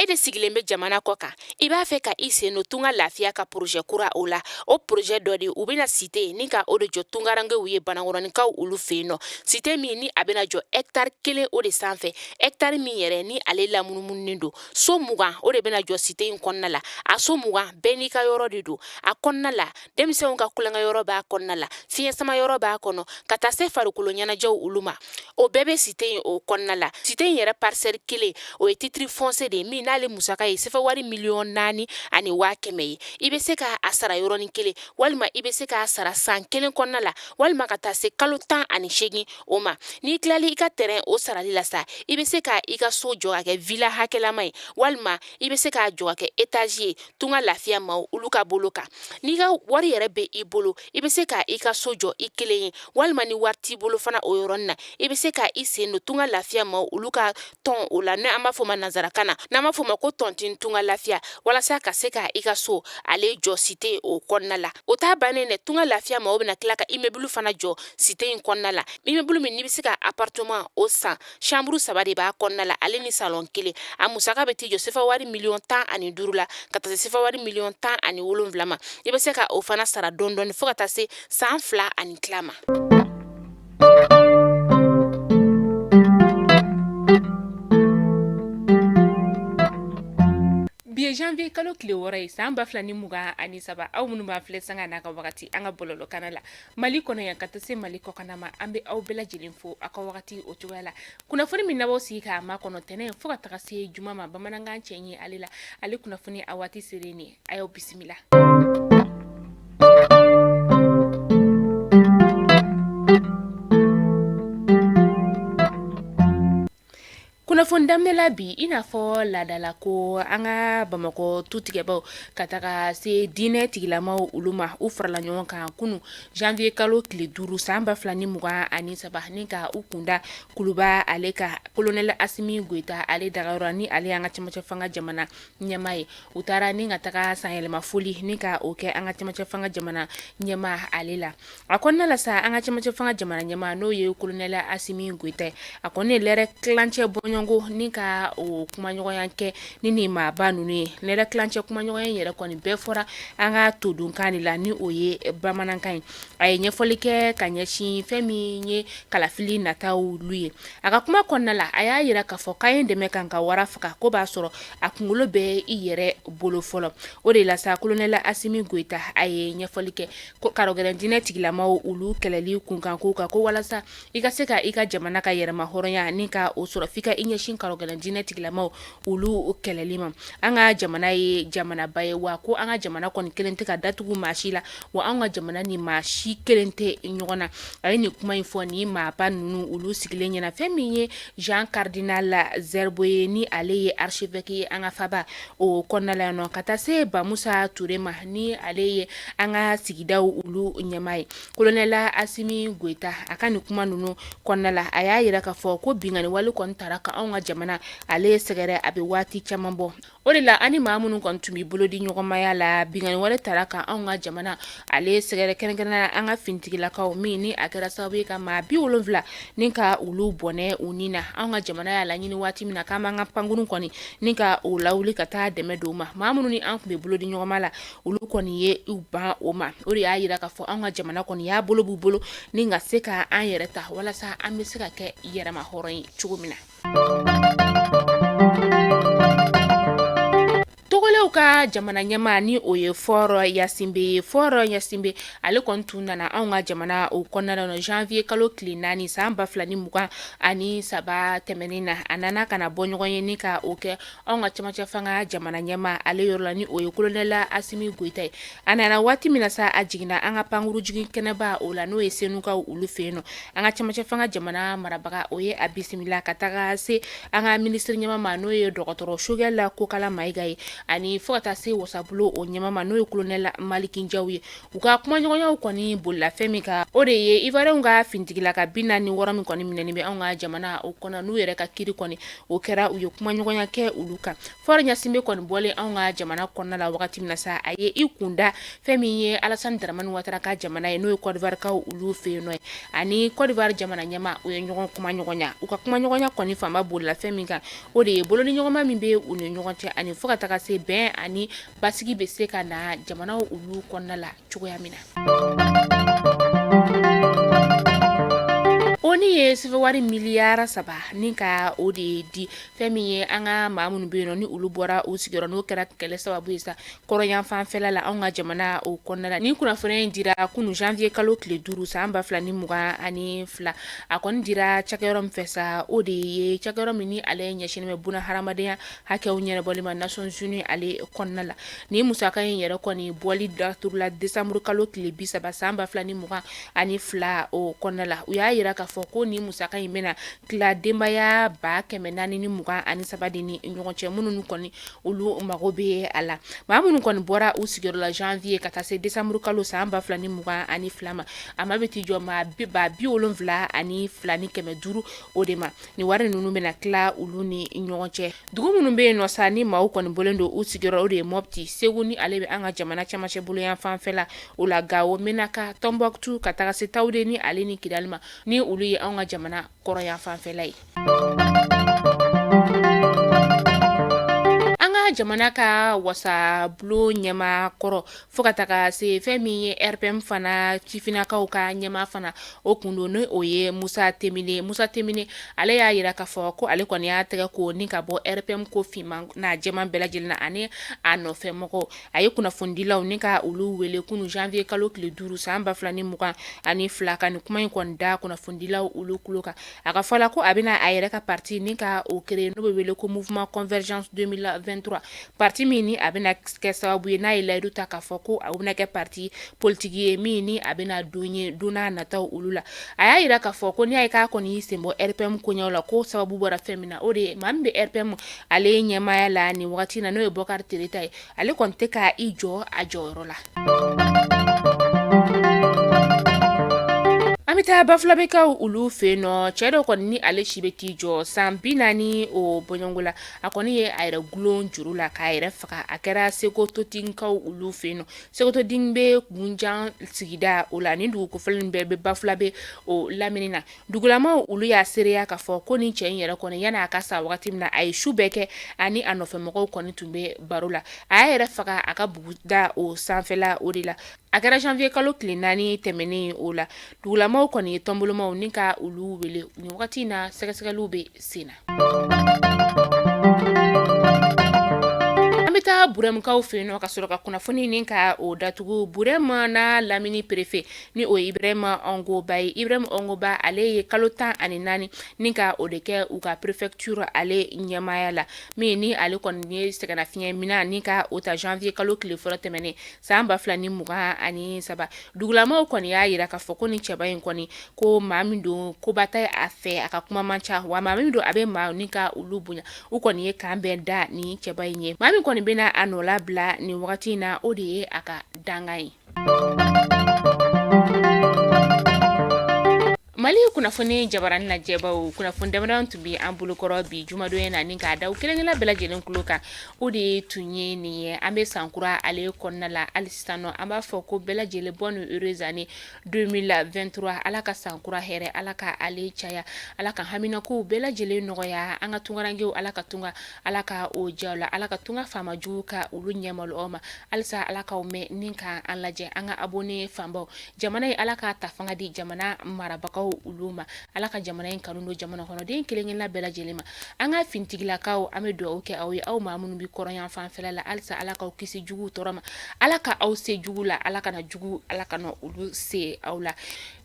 E de sigilen bɛ jamana kɔ kan, i b'a fɛ ka i sen don Tunga Lafiya ka projet kura o la. O projet dɔ de, u bɛna cité ni ka o de jɔ tungarankew ye, Banankɔrɔninkaw olu fɛ yen nɔ. Cité min ni a bɛna jɔ hectare 1 o de sanfɛ, hectare min yɛrɛ ni ale lamunumununen don. So 20 o de bɛna jɔ cité in kɔnɔna la. A so 20 bɛɛ n'i ka yɔrɔ de don a kɔnɔna la. Denmisɛnw ka tulonkɛ yɔrɔ b'a kɔnɔna la, fiɲɛ sama yɔrɔ b'a kɔnɔ, ka taa se farikolo ɲɛnajɛw olu ma. O bɛɛ bɛ cité in o kɔnɔna la. Cité in yɛrɛ parcelle 1, o ye titre foncier de ye min n'ale musaka ye sefa wari 4,1 miliyɔn ye. I bɛ se k'a sara yɔrɔnin kelen, walima i bɛ se k'a sara san 1 kɔnɔna la, walima ka taa se kalo 18 o ma. N'i tilali i ka terrain o sarali la sa, i bɛ se ka i ka so jɔ ka kɛ villa hakɛlama ye, walima i bɛ se k'a jɔ ka kɛ étage ye. Tunga Lafiya maaw olu ka bolo kan, n'i ka wari yɛrɛ bɛ i bolo, i bɛ se ka i ka so jɔ i kelen ye, walima ni wari t'i bolo fana, o yɔrɔnin na, i bɛ se ka i sen don Tunga Lafiya maaw olu ka tɔn o la, n'an b'a fɔ ma nansarakan na, n'an b'a fɔ ma ko tontine Tunga Lafiya, walasa ka se ka i ka so ale jɔ cité o kɔnɔna la. O t'a bannen dɛ. Tunga Lafiya maaw bɛna tila ka immeuble fana jɔ cité in kɔnɔna la, immeuble min n'i bɛ se ka appartement o san, chambre 3 de b'a kɔnɔna la, ale ni salon 1. A musaka bɛ t'i jɔ sefa wari 15 miliyɔn la, ka taa se sefa wari 17 miliyɔn ma. I bɛ se ka o fana sara dɔɔni dɔɔni fo ka taa se san 2 ani tila ma. Bi ye janvier kalo tile 6 ye, san 2023. Aw minnu b'an filɛ sanga n'a ka wagati an ka bɔlɔlɔkana la Mali kɔnɔ yan, ka taa se Mali kɔkanna ma, an bɛ aw bɛɛ lajɛlen fo aw ka wagati o cogoya la. Kunnafoni min n'aw sigi k'a makɔnɔ tɛnɛn fo ka taga se juma ma, bamanankan cɛ ye ale la, ale kunnafoni a waati selen nin, a y'aw bisimila. Kunnafoni daminɛ la bi, i n'a fɔ laadala ko, an ka Bamakɔ tutigɛbaw ka taga se diinɛ tigilamaw olu ma, u farala ɲɔgɔn kan kunun janvier kalo tile 5 san 2023, ni ka u kunda Kuluba ale ka colonel Asimi Goyita ale dagayɔrɔ, ni ale y'an ka cɛmancɛ fanga jamana ɲɛmaa ye. U taara ni ka taga sanyɛlɛma foli ni ka o kɛ an ka cɛmancɛ fanga jamana ɲɛmaa ale la. A kɔnɔna la sa, an ka cɛmancɛ fanga jamana ɲɛmaa, n'o ye colonel Asimi Goyita ye, a kɔni ye lɛrɛ tilancɛ bɔɲɔgɔnko ni ka o kumaɲɔgɔnya kɛ ni nin maaba ninnu ye. Lɛrɛ tilancɛ kumaɲɔgɔnya in yɛrɛ kɔni bɛɛ fɔra an ka todunkan de la, ni o ye bamanankan ye. A ye ɲɛfɔli kɛ ka ɲɛsin fɛn min ye kalafili nataw olu ye. A ka kuma kɔnɔna la, a y'a jira k'a fɔ k'an ye dɛmɛ kan ka wara faga, ko b'a sɔrɔ a kunkolo bɛ i yɛrɛ bolo fɔlɔ. O de la sa, colonel Asimi Goyita a ye ɲɛfɔli kɛ ko karɔgɛlɛn diinɛ tigilamaw olu kɛlɛli kunkan ko kan, ko walasa i ka se ka i ka jamana ka yɛrɛma hɔrɔnya ni ka o sɔrɔ, f'i ka i ɲɛsin karɔgɛlɛn diinɛ tigilamaw olu kɛlɛli ma. An ka jamana ye jamanaba ye wa, ko an ka jamana kɔni kelen tɛ ka datugu maa si la, wa an ka jamana ni maa si kelen tɛ ɲɔgɔn na. A ye nin kuma in fɔ ni maaba ninnu olu sigilen ɲɛna. Fɛn min ye Jean Cardinal Zerbo ye, ni ale ye archevêque ye an ka faba o kɔnɔna la yan nɔ, ka taa se Bamusa Ture ma, ni ale ye an ka sigidaw olu ɲɛmaa ye. Colonel Asimi Goyita a ka nin kuma ninnu kɔnɔna la, a y'a jira k'a fɔ ko binkanni wale kɔni tara ka anw ka jamana ale sɛgɛrɛ, a bɛ waati caman bɔ. O de la, an ni maa minnu kɔni tun bɛ bolo di ɲɔgɔnmaya la, binkanni wale tara ka anw ka jamana ale sɛgɛrɛ, kɛrɛnkɛrɛnnenya an ka finitigilakaw, min ni a kɛra sababu ye ka maa 70 ni ka olu bɔnɛ u ni na. Anw ka jamana y'a laɲini waati min na k'an b'an ka pankurun kɔni ni ka o lawuli ka taa dɛmɛ don u ma, maa minnu ni an tun bɛ bolo di ɲɔgɔnma la, olu kɔni ye u ban o ma. O de y'a jira k'a fɔ anw ka jamana kɔni y'a bolo b'u bolo ni ka se ka an yɛrɛ ta, walasa an bɛ se ka kɛ yɛrɛma hɔrɔn ye cogo min na. Togolɛw ka jamana ɲɛmaa, ni o ye Faure Gnassingbé ye, Faure Gnassingbé ale kɔni tun nana anw ka jamana o kɔnɔna la janvier kalo tile 4 san 2023 tɛmɛnen na. A nana ka na bɔ ɲɔgɔn ye ni ka o kɛ anw ka cɛmancɛ fanga jamana ɲɛmaa ale yɔrɔ la, ni o ye colonel Asimi Goyita ye. A nana waati min na sa, a jiginna an ka pankuru jigin kɛnɛba o la, n'o ye Senukaw olu fɛ yen nɔ. An ka cɛmancɛ fanga jamana marabaga, o ye a bisimila ka taga se an ka minisiri ɲɛmaa ma, n'o ye dɔgɔtɔrɔ Choguel Kokalla Maïga ye, ani ani fo ka taa se wasabulon o ɲɛmaa ma, n'o ye kolonɛli Maliki Jaw ye. U ka kumaɲɔgɔnyaw kɔni bolila fɛn min kan, o de ye Ivoiriyɛnw ka finitigilaka 46 min kɔni minɛnen bɛ anw ka jamana o kɔnɔ, n'u yɛrɛ ka kiri kɔni o kɛra, u ye kumaɲɔgɔnya kɛ olu kan. Faure Gnassingbé kɔni bɔlen anw ka jamana kɔnɔna la wagati min na sa, a ye i kunda fɛn min ye Alassane Dramane Ouattara ka jamana ye, n'o ye Côte d'Ivoire olu fɛ yen nɔ ye, ani Côte d'Ivoire jamana ɲɛmaa, u ye ɲɔgɔn kumaɲɔgɔnya. U ka kumaɲɔgɔnya kɔni fanba bolila fɛn min kan, o de ye bolodiɲɔgɔnma min bɛ u ni ɲɔgɔn cɛ, ani fo ka taga se bɛn ani basigi bɛ se ka na jamanaw olu kɔnɔna la cogoya min na. ONU ye sefawari miliyari 3 ni ka o de di fɛn min ye an ka maa minnu bɛ yen nɔ, ni olu bɔra u sigiyɔrɔ, n'o kɛra kɛlɛ sababu ye sa kɔrɔnyanfanfɛla la anw ka jamana o kɔnɔna la. Ni kunnafoni in dira kunun janvier kalo tile 5 san 2022. A kɔni dira cakɛyɔrɔ min fɛ sa, o de ye cakɛyɔrɔ min ni ale ɲɛsinnen bɛ buna hadamadenya hakɛw ɲɛnabɔli ma Nations Unies ale kɔnɔna la. Ni musaka in yɛrɛ kɔni bɔli daturula décembre kalo tile 30 san 2022 o kɔnɔna la. U y'a jira k'a fɔ ko ni musaka in bɛna tila denbaya 423 de ni ɲɔgɔn cɛ, minnu kɔni olu mago bɛ a la. Maa minnu kɔni bɔra u sigiyɔrɔ la janvier ka taa se décembre kalo san 2022 ma, a ma bɛ t'i jɔ maa 72,500 o de ma. Ni wari ninnu bɛna tila olu ni ɲɔgɔn cɛ. Dugu minnu bɛ yen nɔ sa, ni maaw kɔni bɔlen don u sigiyɔrɔ, o de ye Mopti, Segu ni ale bɛ an ka jamana cɛmancɛ boloyan fanfɛla o la, Gawo, Menaka, Tɔnbɔkutu, ka taga se Tawudeni ale ni Kidali ma, ni olu ye anw ka jamana kɔrɔyan fanfɛla ye. An ka jamana ka wasabulon ɲɛmaa kɔrɔ, fo ka taga se fɛn min ye RPM fana sifinnakaw ka ɲɛmaa fana o kun don, ni o ye Musa Temine. Musa Temine ale y'a jira k'a fɔ ko ale kɔni y'a tɛgɛ ko ni ka bɔ RPM ko finman n'a jɛman bɛɛ lajɛlen na ani a nɔfɛ mɔgɔw. A ye kunnafonidilaw ni ka olu wele kunun janvier kalo tile 5 san 2022 ka nin kuma in kɔni da kunnafonidilaw olu tulo kan. A ka fɔ la ko a bɛna a yɛrɛ ka parti ni ka o créer, n'o bɛ wele ko Mouvement Convergence 2023, parti min ni a bɛna kɛ sababu ye, n'a ye layidu ta k'a fɔ ko a bɛna kɛ parti politique ye min ni a bɛna don ye don n'a nataw olu la. A y'a jira k'a fɔ ko n'i y'a ye k'a kɔni y'i sen bɔ RPM koɲɛw la, ko sababu bɔra fɛn min na, o de ye maa min bɛ RPM ale ɲɛmaaya la nin wagati na, n'o ye Bɔkari Tereta ye, ale kɔni tɛ ka i jɔ a jɔyɔrɔ la. An bɛ taa Bafulabɛkaw olu fɛ yen nɔ. Cɛ dɔ kɔni ni ale si bɛ t'i jɔ san 40 o bɔɲɔgɔnko la, a kɔni ye a yɛrɛ gulon juru la k'a yɛrɛ faga. A kɛra Sekotodinkaw olu fɛ yen nɔ. Sekotodin bɛ Gunjan sigida o la. Ni dugu kofɔlen bɛɛ bɛ Bafulabɛ o lamini na. Dugulamaw olu y'a seereya k'a fɔ ko ni cɛ in yɛrɛ kɔni, yanni a ka sa wagati min na, a ye su bɛɛ kɛ ani a nɔfɛmɔgɔw kɔni tun bɛ baro la. A y'a yɛrɛ faga a ka buguda o sanfɛla o de la. A kɛra janvier kalo tile 4 tɛmɛnen o la. Dugulamaw kɔni ye tɔnbolomaw ni ka olu wele. Nin wagati in na, sɛgɛsɛgɛliw bɛ sen na. An bɛ taa Burɛmukaw fɛ yen nɔ ka sɔrɔ ka kunnafoni ni ka o datugu. Burɛmu n'a lamini préfet, ni o ye Ibrahima Ongoba ye. Ibrahima Ongoba, ale ye kalo 14 ni ka o de kɛ u ka préfecture ale ɲɛmaaya la, min ni ale kɔni ye sɛgɛnnafiɲɛ minɛ ni ka o ta janvier kalo tile fɔlɔ tɛmɛnen san 2023. Dugulamaw kɔni y'a jira k'a fɔ ko ni cɛba in kɔni, ko maa min don, koba tɛ a fɛ, a ka kuma man ca, wa maa min don, a bɛ maa ni ka olu bonya. U kɔni ye kan bɛn da ni cɛba in ye. Maa min kɔni bɛna a nɔ labila nin wagati in na, o de ye a ka dankan ye. Mali kunnafoni jabarani lajɛbaw, kunnafoni damadɔ tun bɛ an bolokɔrɔ bi jumadon in na, ni k'a da kelenkelen bɛɛ lajɛlen tulo kan, o de tun ye nin ye. An bɛ sankura ale kɔnɔna la hali sisan nɔ. An b'a fɔ ko bɛɛ lajɛlen bonne heureuse année 2023. Ala ka sankura hɛrɛ, Ala ka ale caya, Ala ka haminakow bɛɛ lajɛlen nɔgɔya. An ka tunkarankew, Ala ka tunga, Ala ka o diya la, Ala ka tunga faamajugu ka olu ɲɛmalo aw ma. Halisa Ala k'aw mɛn ni ka an lajɛ. An ka abonné fanbaw, jamana in, Ala k'a ta fanga di jamana marabagaw olu ma. Ala ka jamana in kanu don jamana kɔnɔden kelenkelenna bɛɛ lajɛlen ma. An ka finitigilakaw, an bɛ dugawu kɛ aw ye, aw maa minnu bɛ kɔrɔn fanfɛla la. Halisa Ala k'aw kisi jugu tɔɔrɔ ma, Ala ka aw se jugu la, Ala kana jugu, Ala kana olu se aw la.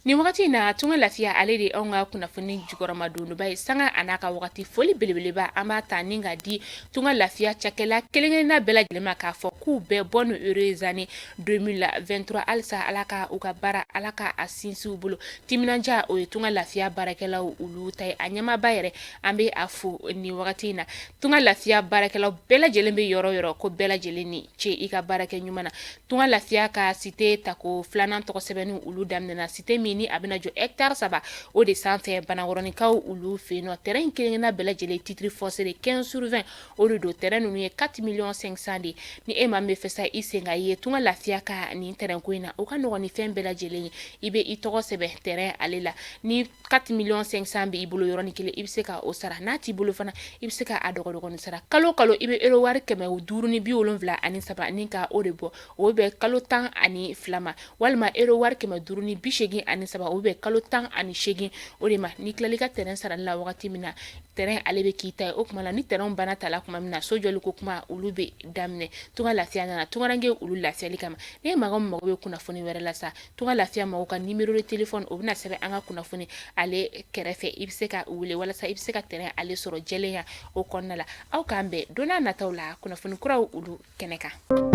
Nin wagati in na, Tunga Lafiya ale de anw ka kunnafoni jukɔrɔmadonba ye sanga a n'a ka wagati. Foli belebeleba an b'a ta ni ka di Tunga Lafiya cakɛla kelenkelenna bɛɛ lajɛlen ma, k'a fɔ k'u bɛɛ bonne heureuse année 2023. Halisa Ala ka u ka baara, Ala ka a sinsin u bolo. Timinandiya, o ye Tunga Lafiya baarakɛlaw olu ta ye. A ɲɛmaaba yɛrɛ, an bɛ a fo nin wagati in na. Tunga Lafiya baarakɛlaw bɛɛ lajɛlen bɛ yɔrɔ yɔrɔ, ko bɛɛ lajɛlen ni ce i ka baarakɛ ɲuman na. Tunga Lafiya ka cité tako filanan tɔgɔ sɛbɛnni olu daminɛna. Cité min ni a bɛna jɔ hectare 3 o de sanfɛ Banakɔrɔnikaw olu fɛ yen nɔ. Terrain in kelenkelenna bɛɛ lajɛlen titre foncier de 15 sur 20 o de don. Terrain ninnu ye 4 millions 500 de. Ni e maa min bɛ fɛ sa i sen ka ye Tunga Lafiya ka nin terrain ko in na, o ka nɔgɔn ni fɛn bɛɛ lajɛlen ye. I bɛ i tɔgɔ sɛbɛn terrain ale la. Ni 4 millions 500 bɛ i bolo yɔrɔnin kelen, i bɛ se ka o sara. N'a t'i bolo fana, i bɛ se ka a dɔgɔdɔgɔnin sara. Kalo kalo, i bɛ euro wari 573 ni ka o de bɔ, o bɛ kalo 12 ma, walima euro wari 583, o bɛ kalo 18 o de ma. N'i tilala i ka terrain sarali la wagati min na, terrain ale bɛ k'i ta ye. O tuma la, ni terrain banna ta la tuma min na, so jɔli ko kuma olu bɛ daminɛ. Tunga Lafiya nana tungaranke olu lafiyali kama. Ni maa min mago bɛ kunnafoni wɛrɛ la sa, Tunga Lafiya mɔgɔw ka numéro de téléphone, o bɛna sɛbɛn an ka kunnafoni ale kɛrɛfɛ. I bɛ se ka wele walasa i bɛ se ka terrain ale sɔrɔ jɛlenya o kɔnɔna la. Aw k'an bɛn don n'a nataw la kunnafoni kuraw olu kɛnɛ kan.